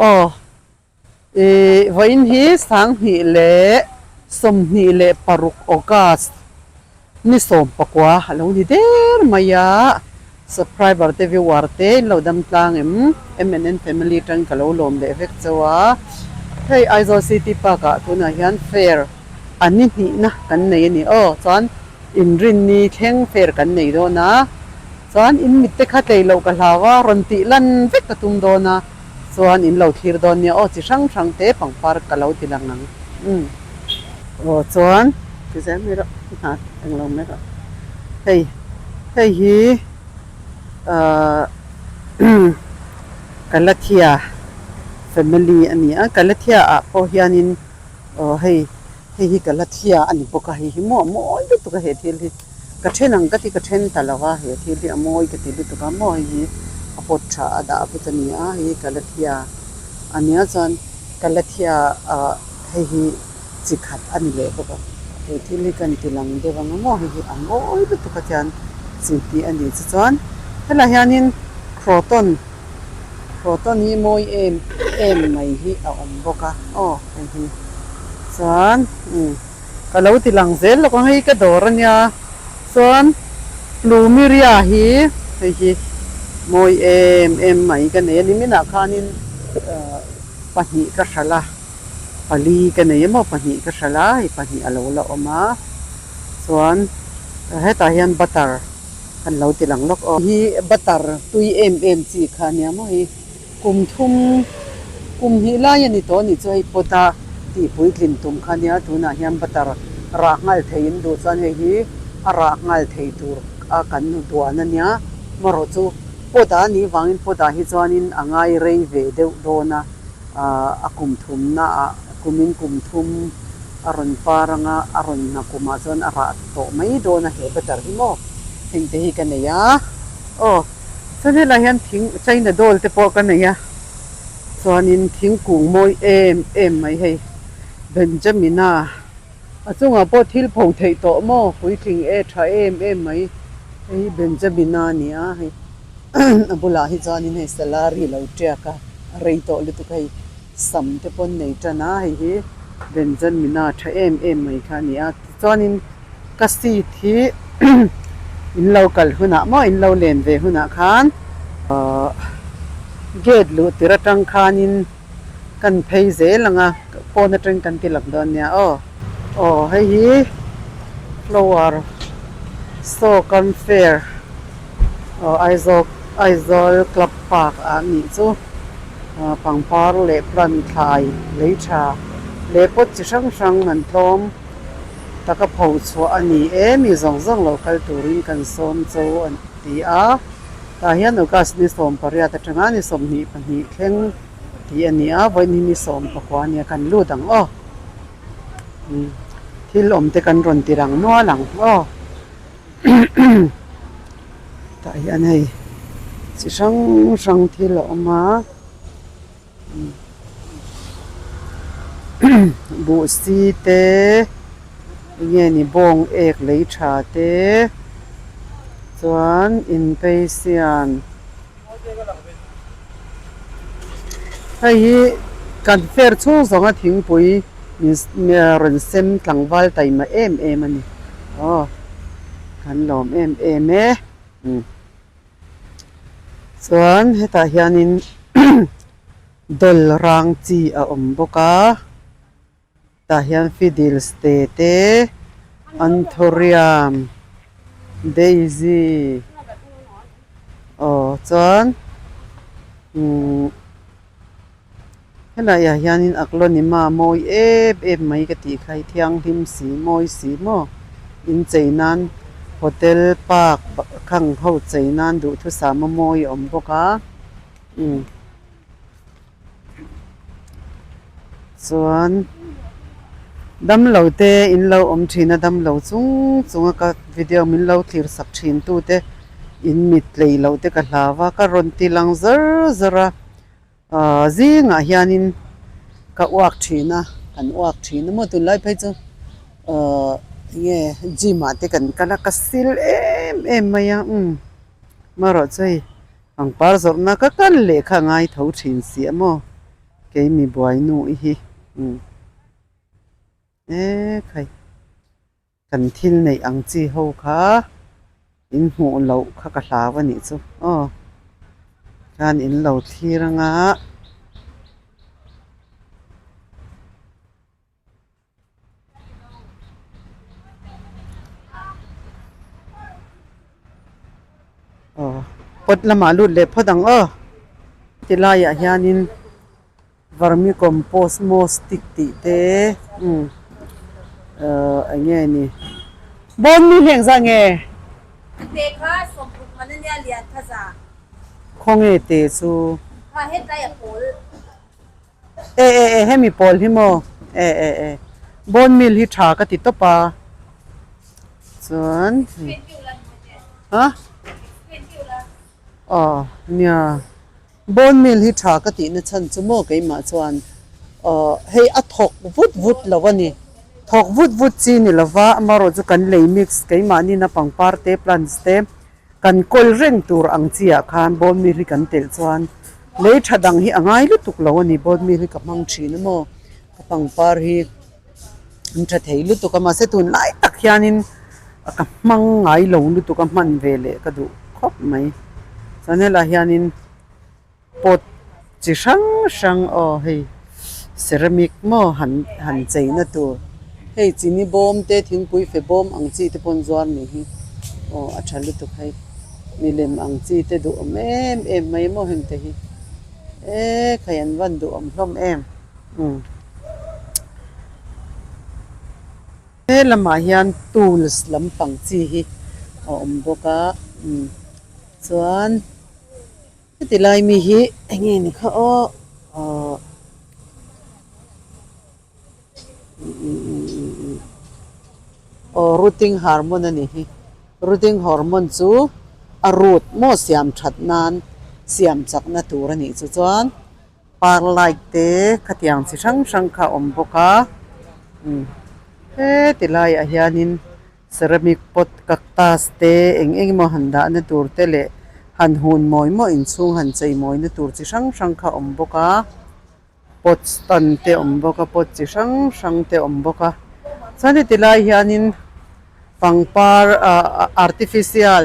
Aw ih vawiin hi 2026 August ni 19 a lo ni der mai a, subscriber te viewer te in lo dam tlang em? MNN family atang ka lo lawm leh vek chauh a, hei Aizawl City Park ah tunah hian fair a ni hnihna kan nei a ni aw, chuan inrinni thleng fair kan nei dawn a. Chuan in mit te kha tlei loh ka hlau a, rawn tih lan vek ka tum dawn a, chuan in lo thlir dawn nia aw chi hrang hrang te pangpar ka lo ti lang ang umm. Aw chuan ti zel mai rawh hna eng lo mai rawh hei hei hi ahh Kalathia family a ni a, Kalathia ah pawh hianin aw hei. Hei hi ka la thia a ni bawk a, hei hi maw a mawi lutuk a he thil hi. Ka then ang ka ti ka then ta lo a, he thil hi a mawi ka ti lutuk a maw hei hi a pawt tha a dah vek a ni a, hei hi ka la thia a nia chuan ka la thia ah hei hi chi khat a ni leh bawk a, he thil hi kan ti lang deuh ang a maw hei hi a mawi lutuk a chuan chi hnih a ni chu chuan helaiah hianin croton Croton hi mawi em em mai hi a awm bawk a aw hei hi chuan umm ka lo ti lang zel lawk ang hei ka dawr a nia chuan plumeria hi hei hi mawi em em mai ka nei a ni minah khanin ahh pahnih ka hralh a pali ka nei emaw pahnih ka hralh a hei pahnih a lo la awm a chuan hetah hian butter. Kan lo ti lang lawk aw. Hi butter tui em em chi kha ania maw hei kum thum kum hnih lai a ni tawh a nih chu hei pot a tih puitlin tum kha ania tunah hian butter rah nghal thei in duh chuan hei hi a rah nghal thei tur a kan duan ania marawh chu pot ah a nih vangin pot ah hi chuanin a ngai rei ve deuh dawn a a kum thumna ah kumin kum thum a rawn par anga a rawn na kumah chuan a rah tawh mai dawn a he butter hi maw heng te hi ka nei a aw chuan helai hian thing china doll te pawh ka nei a chuanin thingkung mawi em em mai hei Benjamina a chungah pawh thil pho theih tawh maw puitling e tha em em mai hei hi Benjamina a ni a hei a bulah hi chuanin hei salary lo tiak a a rei tawh lutuk hei. Sam te pawn nei tan a, hei hi Benjamina tha em em mai kha a ni a, tichuanin ka seat hi in lo kal hunah maw in lo len ve hunah khan ahh gate luh tir atang khanin kan phei zel ang a, pawn atangin kan ti lang dawn nia aw. Aw hei hi flower show cum fair aw Aizawl Aizawl club park ah a nih chu. Pangpar leh plant thlai lei tha leh pot chi hrang hrang an tlawm taka pho chhuah a ni e, mi zawng zawng lo kal turin kan sawm cho an ti a, tah hian August ni 18 atanga ni 22 thleng tih a ni a, vawiin hi ni 19 a nia kan lut ang aw, thil awm te kan rawn ti rang nual ang aw. Tah hian hei chi hrang hrang thil a awm a buhsi te eng nge ni bawng ek lei tha te chuan inpeisian hei hi kan fair chhung zawnga thingpui rawn sem tlangval taima em em a ni aw kan lawm em em e chuan hetah hianin dawl rang chi a awm bawk a. Tah hian fiddles te te anthurium daisy aw chuan umm helaiah hianin aglonema mawi em em mai ka tih kha hi thianghlim si mawi si maw inchei nan hotel park khang ho chei nan duhthusam a mawi a awm bawk a umm. Chuan damlo te in lo awm thin a damlo chung chung a ka video min lo thlir sak thin tu te in mit tlei loh te ka hlau a ka rawn ti lang zar zar a ahh zingah hianin ka uak thin a kan uak thin a maw tunlai phei chu ahh enge gym ah te kan kal a ka sil em em mai a umm marawh chu hei. Pangpar zawrhna ka kal leh kha a ngai tho thin si a maw? Keimi buai nu i hi umm e khai kan thil neih ang chi ho kha in hmuh loh kha ka hlau a nih chu aw khan in lo thlir anga. Aw pot lamah lut leh phawt ang aw ti laiah hianin vermicompost stick tih te umm ahh eng nge ni bawm mi hi engzah nge khawnge te chu. E e e hemi pawl hi maw e e e bone meal hi tha ka ti tawp a chuan ha aw nia bone meal hi tha ka tih na chhan chu maw keimah chuan aw hei a thawk vut vut lo a ni thawk vut vut chi ni lova amaherawhchu chu kan lei mix keimahni na pangpar te plants te. Kan kawl reng tur ang chi ah khan bone meal hi kan telh chuan lei tha dang hi a ngai lutuk lo a ni. Bone meal hi ka hmang thin a maw? Ka pangpar hi an tha thei lutuk a mahse tunlai tak hianin ka hmang ngai lo lutuk a hman ve leh ka duh khawp mai. Chuan helaiah hianin. Pot chi hrang hrang aw hei ceramic maw han han cheina tur hei chini bawm te thingpui fe bawm ang chi te pawh an zuar ni hi aw a tha lutuk hei milem ang chi te duhawm em em mai maw heng te hi e khai an van duhawm hlawm em umm he lamah hian tools lampang chi hi a awm bawk a umm chuan. Heti lai mi hi eng nge ni kha aw ahh aw rooting hormone a ni hi rooting hormone chu a root maw siam that nan siam chak na tur a nih chu chuan perlite te khatiang chi hrang hrang kha a awm bawk a umm heti laiah hianin. Ceramic pot cactus te eng eng emaw han dahna tur te leh han hun mawi maw inchhung han chei mawina tur chi hrang hrang kha a awm bawk a pot stand te a awm bawk a pot chi hrang hrang te a awm bawk a chuan heti lai hianin pangpar ah artificial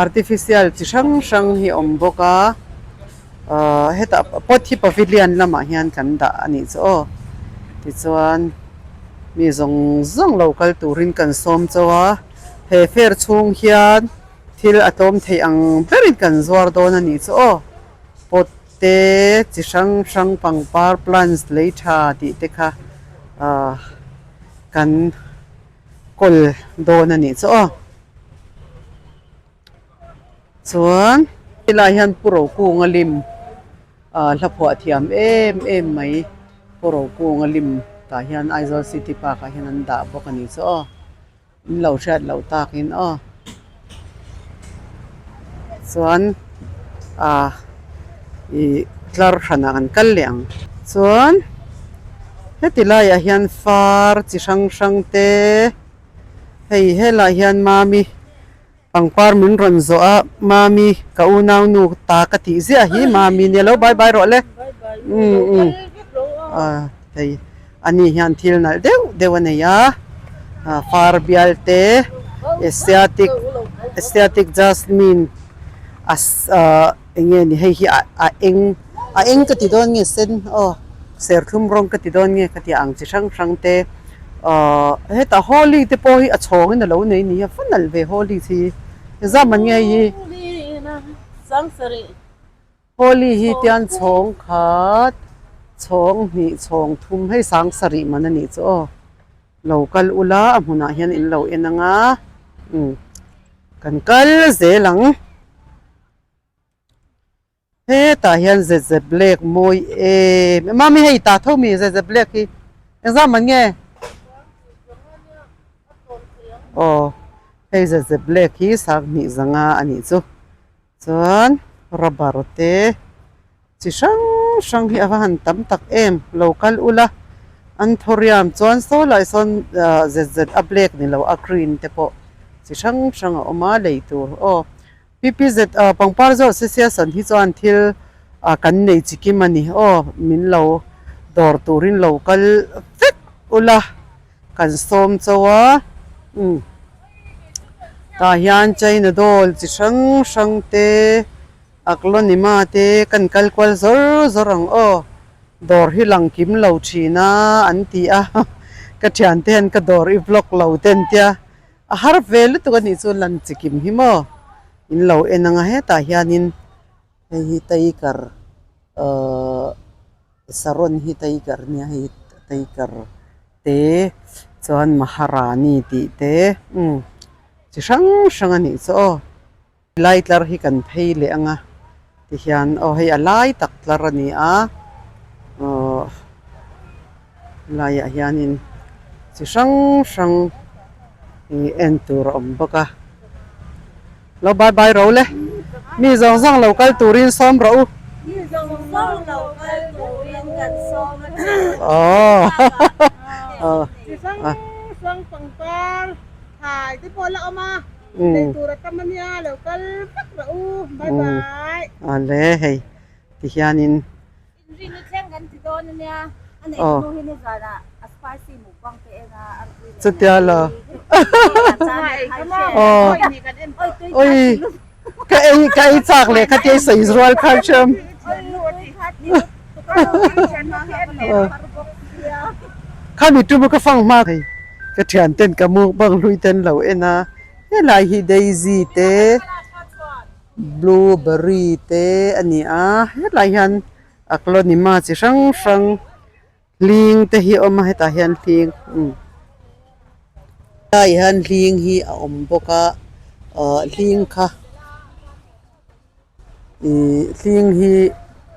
artificial chi hrang hrang hi a awm bawk a ahh hetah pot hi pavilion lamah hian kan dah a nih chu aw tichuan. Mi zawng zawng lo kal turin kan sawm chauh a, he fair chhung hian thil a tlawm theih ang berin kan zuar dawn a nih chu aw. Pot te chi hrang hrang pangpar plants lei tha tih te kha ah kan kawl dawn a nih chu aw. Chuan helai hian Pu Rokunga lim ah hla phuah thiam em em mai Pu Rokunga lim tah hian Aizawl City Park ah hian an dah bawk a ni chu aw in lo hriat loh takin aw chuan ah ih tlar hranah kan kal leh ang chuan heti laiah hian far chi hrang hrang te hei helaiah hian mami. Pangpar min rawn zawh a, Mami, ka unau nu ta ka tih ziah hi Mami nia lo bye bye rawh le. Umm umm ah hei ani hian thil nalh deuh deuh a nei a, far bial te Asiatic Asiatic Jasmine a eng nge ni hei hi a eng a eng ka ti dawn nge sen aw serthlum rawng ka ti dawn nge ka tih ang chi hrang hrang te. Ahh hetah Holi te pawh hi a chhawngin a lo nei ni a va nalh ve Holi hi engzam an nge hi Holi hi tian chhawng khat chhawng hnih chhawng thum hei sang sarih man a nih chu aw lo kal ula a hmunah hian in lo en anga umm kan kal zel ang. Hetah hian zet zet black mawi em em a mi hei tah tho mi zet zet black hi engzah man nge aw hei zet zet black hi sanghnih zanga a nih chu chuan rubber te chi hrang hrang hi a va han tam tak em lo kal ula an thawriam chuan saw lai sawn ah zet zet a black ni lo a green te pawh chi hrang hrang a awm a lei tur aw. PPZ pangpar zawh Association hi chuan thil Ah kan nei chi kim a ni aw min lo dawr turin lo kal vek ula kan sawm chauh a umm tah hian china doll chi hrang hrang te aglonema te kan kal kual zawr zawr ang aw dawr hi lang kim lo thin a an ti a ka thiante hian ka dawr i vlog lo te an tia a har ve lutuk a nih chu lan chi kim hi maw in lo en ang a hetah hianin. Hei hi tiger ahh saron hi tiger nia hei tiger te chuan maharani tih te umm chi hrang hrang a nih chu aw lai tlar hi kan phei leh ang a tihian aw hei a lai tak tlar a ni a aww laiah hianin chi hrang hrang ih en tur a awm bawk a. Lo bye bye ro le. Mi zawng zawng lo kal turin sawm rawh u. Mi zawng zawng lo kal turin kan sawm a che. Aw. Chi hrang hrang pangpar thlai te pawh la awm a, nei tur a tam ania lo kal vek rawh u. Bye bye. Awle hei tihianin. Inrin i thleng kan ti dawn ania, a neih hnu hi nizanah a spicy mukbang te en a, a rui leh Chutia lo. Oi ka ei ka ei chak leh kha tia i sawi rual khan hriam. Khami tum ka fang hma thei ka thian ten ka mukbang hlui ten lo en a, helai hi daisy te. Blueberry te a ni a hetlai hian aclonima chi hrang hrang hling te hi a awm a hetah hian hling umm helai hian hling hi a awm bawk a ah hling kha ihh hling hi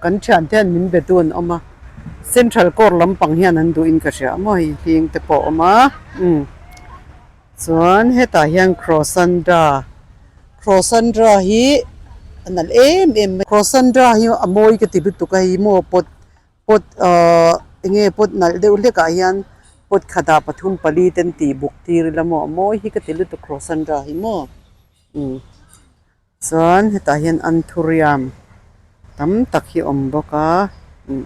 kan thiante hian min be tu an awm a central court lampang hian an duhin ka hria maw hei hling te pawh a awm a umm. Chuan hetah hian Crosandra Crosandra hi a nalh em em mai Crosandra hi a mawi ka ti lutuk a hei maw pot pot ahh eng nge pot nalh deuh hlek ah hian pot khatah pathum pali te an tih buk tir ila maw a mawi hi ka ti lutuk Crosandra hi maw umm chuan hetah hian anthurium tam tak hi a awm bawk a umm.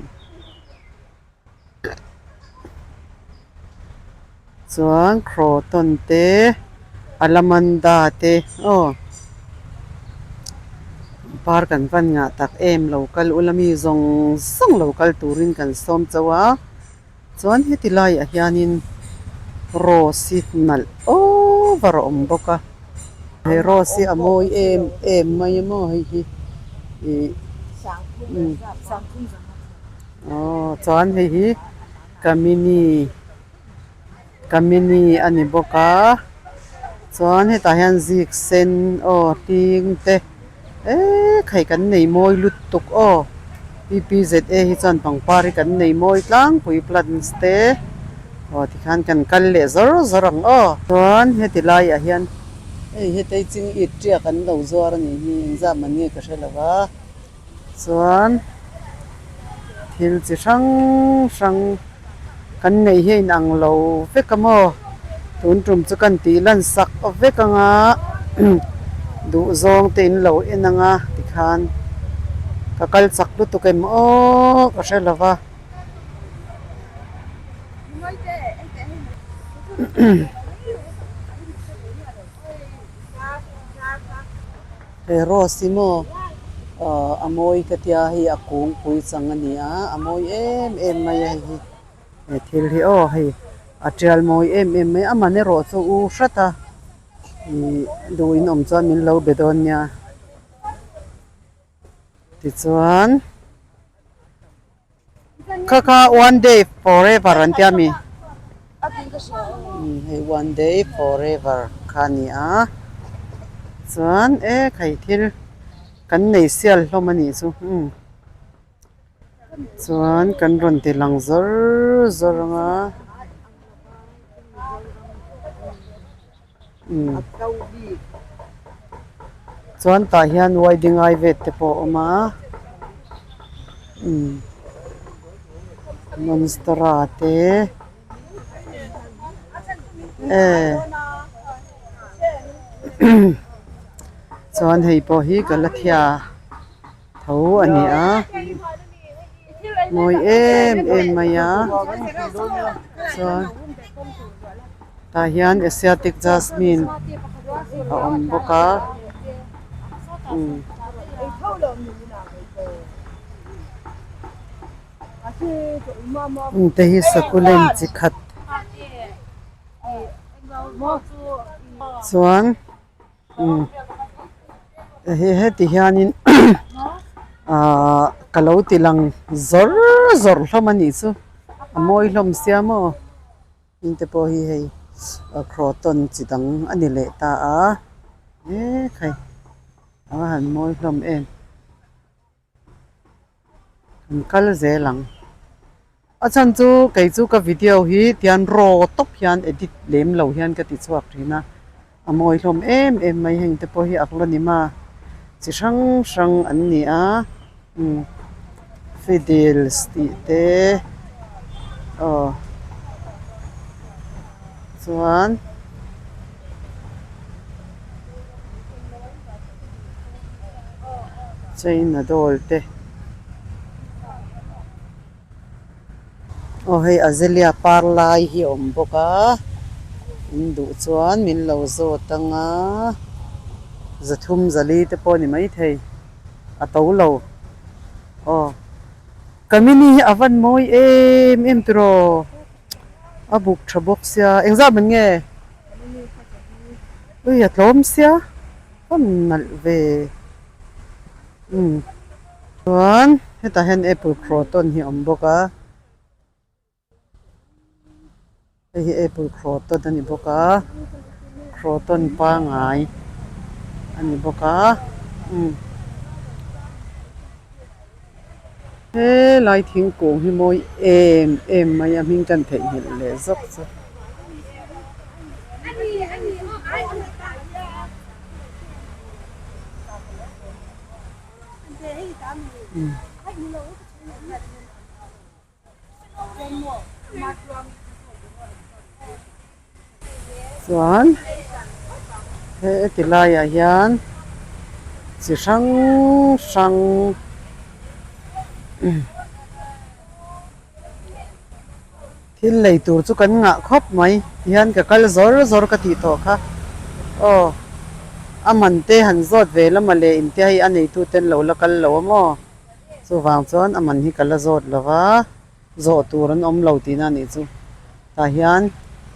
Chuan croton te alamanda te aw par kan van ngah tak em lo kal ula mi zawng zawng lo kal turin kan sawm chauh a chuan heti laiah hianin rose hi nalh over a awm bawk a he rose hi a mawi em em mai a maw hei hi ih umm. Aw chuan hei hi kamini kamini a ni bawk a chuan hetah hian zik sen aw hling te eee khai kan nei mawi lutuk aw P P Z A hi chuan pangpar hi kan nei mawi tlangpui plants te aw tikhan kan kal leh zawr zawr ang aw. Chuan heti laiah hian hei hetei ching it tiak an lo zuar a nih hi engzah man nge ka hre lo va. Chuan thil chi hrang hrang kan neih hi a inang lo vek a maw tun tum chu kan tih lan sak vek ang a duh zawng te in lo en ang a tikhan ka kal chak lutuk em aw ka hre lo va. He rose hi maw ahh a mawi ka tia hei a kungpui chang a ni a a mawi em em mai a hei hi he thil hi aw hei a tial mawi em em mai a man erawh chu u hrat a ihh duh in awm chuan min lo be dawn nia tichuan. Kha kha one day forever an tia mi? Hei one day forever kha a ni a chuan e khai thil kan nei sial hlawm a nih chu umm chuan kan rawn ti lang zawr zawr ang a umm chuan tah hian wedding ai vet te pawh a awm a umm monstera te eh chuan hei pawh hi galathea tho a ni a. Mawi em em mai a chuan tah hian asiatic jasmine a awm bawk a umm. Hengte hi succulent chi khat chuan. Umm he heti hianin ahh ka lo ti lang zawr zawr hlawm a nih chu a mawi hlawm sia maw heng te pawh hi hei croton chi dang a ni leh ta a ekhai a va han mawi hlawm em. An kal zel ang. A chhan chu kei chu ka video hi tian raw tawp hian edit lem lo hian ka ti chhuak thin a, a mawi hlawm em em mai heng te pawh hi a hlawnim a, chi hrang hrang an ni a umm fiddles tih te aw chuan. China doll te aw hei azalea par lai hi a awm bawk a in duh chuan min lo zawt ang a zathum zali te pawh a ni maithei a to lo aw kamini hi a van mawi em em tiraw a buk tha bawk sia engzah man nge ui a tlawm sia. Rawn nalh ve umm chuan hetah hian apple croton hi a awm bawk a hei hi apple croton a ni bawk a croton pangai a ni bawk a umm helai thingkung hi mawi em em mai a hming kan theihnghilh leh zawk chu. Chuan heti laiah hian chi hrang hrang thil lei tur chu kan ngah khawp mai tihian ka kal zawr zawr ka tih tawh kha aw a man te han zawt ve la mawle intia hei a neitu ten lo la kal lo a maw. Chuvang chuan a man hi ka la zawt lo va, zawh tur an awm lo tihna a nih chu. Tah hian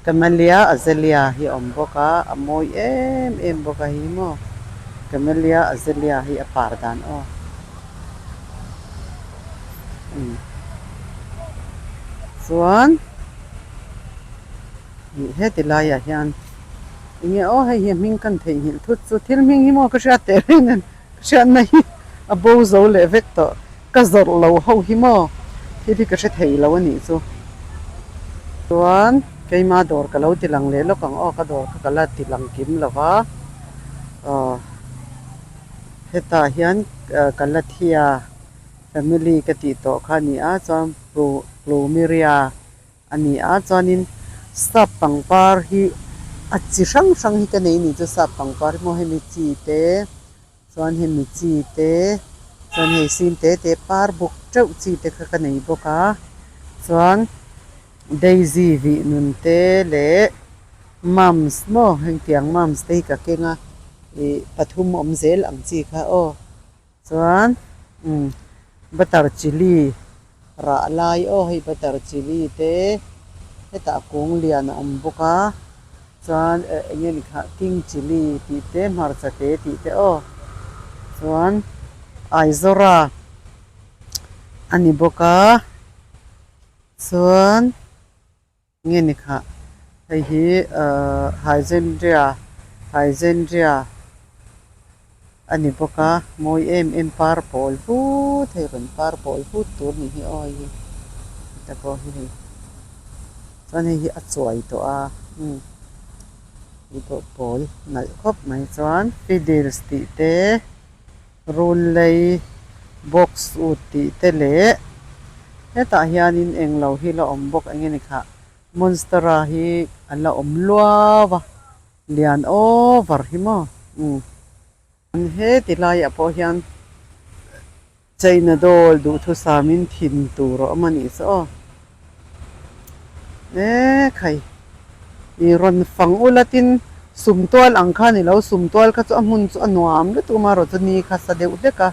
Camellia azalea hi a awm bawk a, a mawi em em bawk a hi maw. Camellia azalea hi a par dan aw. Umm chuan ih heti laiah hian eng nge aw hei hi a hming kan theihnghilh thut chu thil hming hi maw ka hriat teh reng a ni. Hriatna hi a bo zo leh vek tawh. Ka zawrh lo ho hi maw? Thil hi ka hre thei lo a nih chu. Chuan keima dawr ka lo ti lang leh lawk ang aw, ka dawr kha ka la ti lang kim lo va. Aw hetah hian Kalathia family ka tih tawh kha a ni a, chuan Plumeria a ni a chuanin sap pangpar hi a chi hrang hrang hi ka nei ni chu sap pangpar hi maw hemi chi te chuan hemi chi te chuan hei sin te te par buk teuh chi te kha ka nei bawk a chuan daisy vih nun te leh mums maw hengtiang mums te hi ka keng a ih pathum awm zel ang chi kha aw. Chuan umm butter chilli rah lai aw hei butter chilli te hetah kung lian a awm bawk a chuan eh eng nge ni kha king chilli tih te hmarcha te tih te aw chuan aizawra a ni bawk a chuan. Nge ni kha hei hi ahh hyzandria hyzandria a ni bawk a mawi em em par pawl vut hei rawn par pawl vut tur ni hi aw hei hi heta pawh hi hei chuan hei hi a chuai tawh a umm hei pawh pawl nalh khawp mai chuan fiddles tih te. Runlei box ut tih te leh hetah hianin englo hi la awm bawk eng nge ni khah monstera hi a la awm luau a lian over hi maw umm heti laiah pawh hian. China doll duhthusamin thin tur a awm a nih chu aw. E khai i rawn fang ula tin sumtual ang kha a ni lo, sumtual kha chu a hmun chu a nuam lutuk a marawh chu ni kha sa deuh hlek a,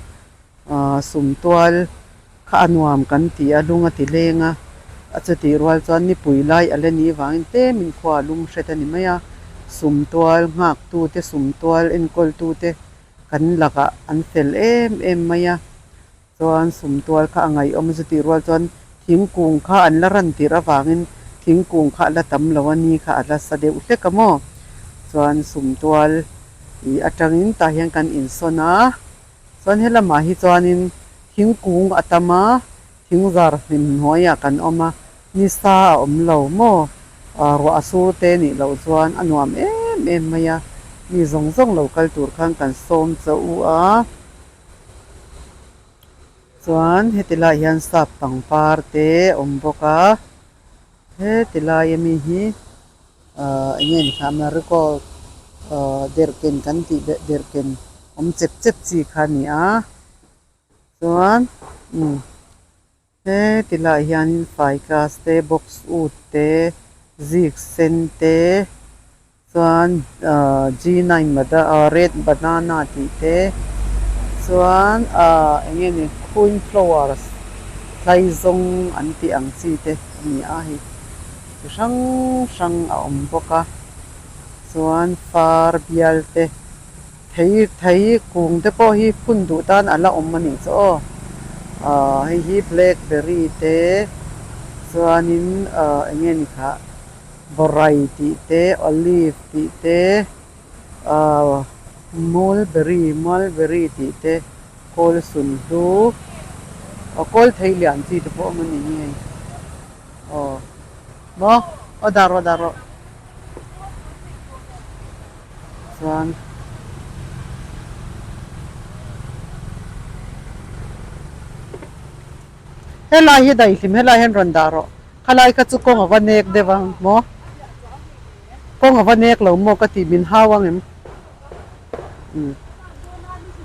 ah sumtual kha a nuam kan ti a, lung a ti leng a, a chutih rual chuan nipui lai a la nih vangin tlemin khua a lum hret a ni mai a, sumtual nghak tute sumtual enkawl tute kan lakah an fel em em mai a. Chuan sumtual kha a ngaihawm a chutih rual chuan thingkung kha an la ran tirh avangin thingkung kha a la tam lo a ni kha a la sa deuh hlek a maw? Chuan sumtual ih atangin tah hian kan insawn a, chuan helamah hi chuanin thingkung a tam a, thingzar hlim hnuaiah kan awm a, nisa a awm lo maw? Ruah a sur te nih loh chuan a nuam em em mai a, mi zawng zawng lo kal tur khan kan sawm chauh u a. Chuan heti lai hian sap pangpar te a awm bawk a, heti lai ami hi ahh eng nge ni kha marigold ahh derhken kan tih leh derhken awm chep chep chi kha a ni a, chuan umm. Heti laiah hianin ficus te boxwood te zik sen te chuan ahh G nine red banana tih te chuan ahh eng nge ni queen flowers tlaizawng an tih ang chi te a ni a hei chi hrang hrang a awm bawk a chuan far bial te. Thei thei kung te pawh hi phun duh tan a la awm a nih chu aw. Ahh hei hi blackberry te chuanin ahh eng nge ni khah bawrai tih te olive tih te ahh mulberry mulberry tih te kawl sunhlu aw kawl thei lian chi te pawh a awm a ni hi hei aw maw aw dah rawh dah rawh. Chuan helai hi daihlim helai hian rawn dah rawh khalai kha chu kawng a va nek deuh ang maw kawng a va nek lo maw ka tih min hau ang em umm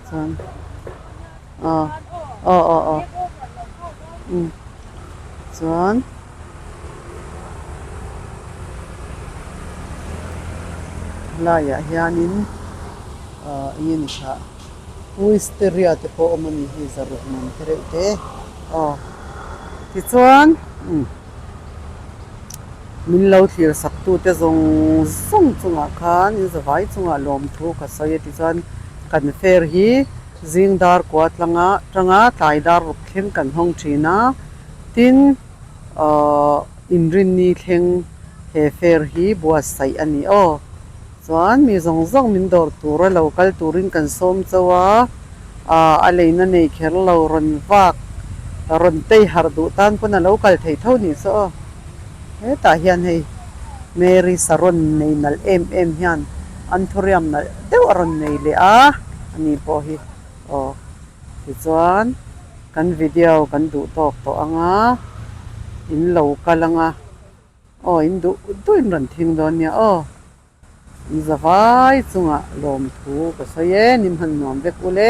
chuan aw aw aw aw umm chuan. Helaiah hianin ahh eng nge ni kha wisteria te pawh a awm a ni hi zaruk man te reuh te aw tichuan umm min lo thlir sak tute zawng zawng chungah khan in zavai chungah lawmthu ka sawi a tichuan kan fair hi zing dar kua tlanga tanga tlai dar ruk thleng kan hawng thin a tin. Ahh inrinni thleng he fair hi buatsaih a ni aw. Chuan mi zawng zawng min dawr tura lo kal turin kan sawm chauh a, ahh a leina nei kher lo rawn vak rawn tei harh duh tan pawn a lo kal thei tho ni chu aw. Hetah hian hei Mary Saron nei nalh em em hian anthurium nalh deuh a rawn nei leh a, ani pawh hi aw tichuan. Kan video kan duh tawk tawh ang a, in lo kal ang a, aw in duh duh in rawn thing dawn nia aw, in zavai chungah lawmthu ka sawi e, ni hman nuam vek ule.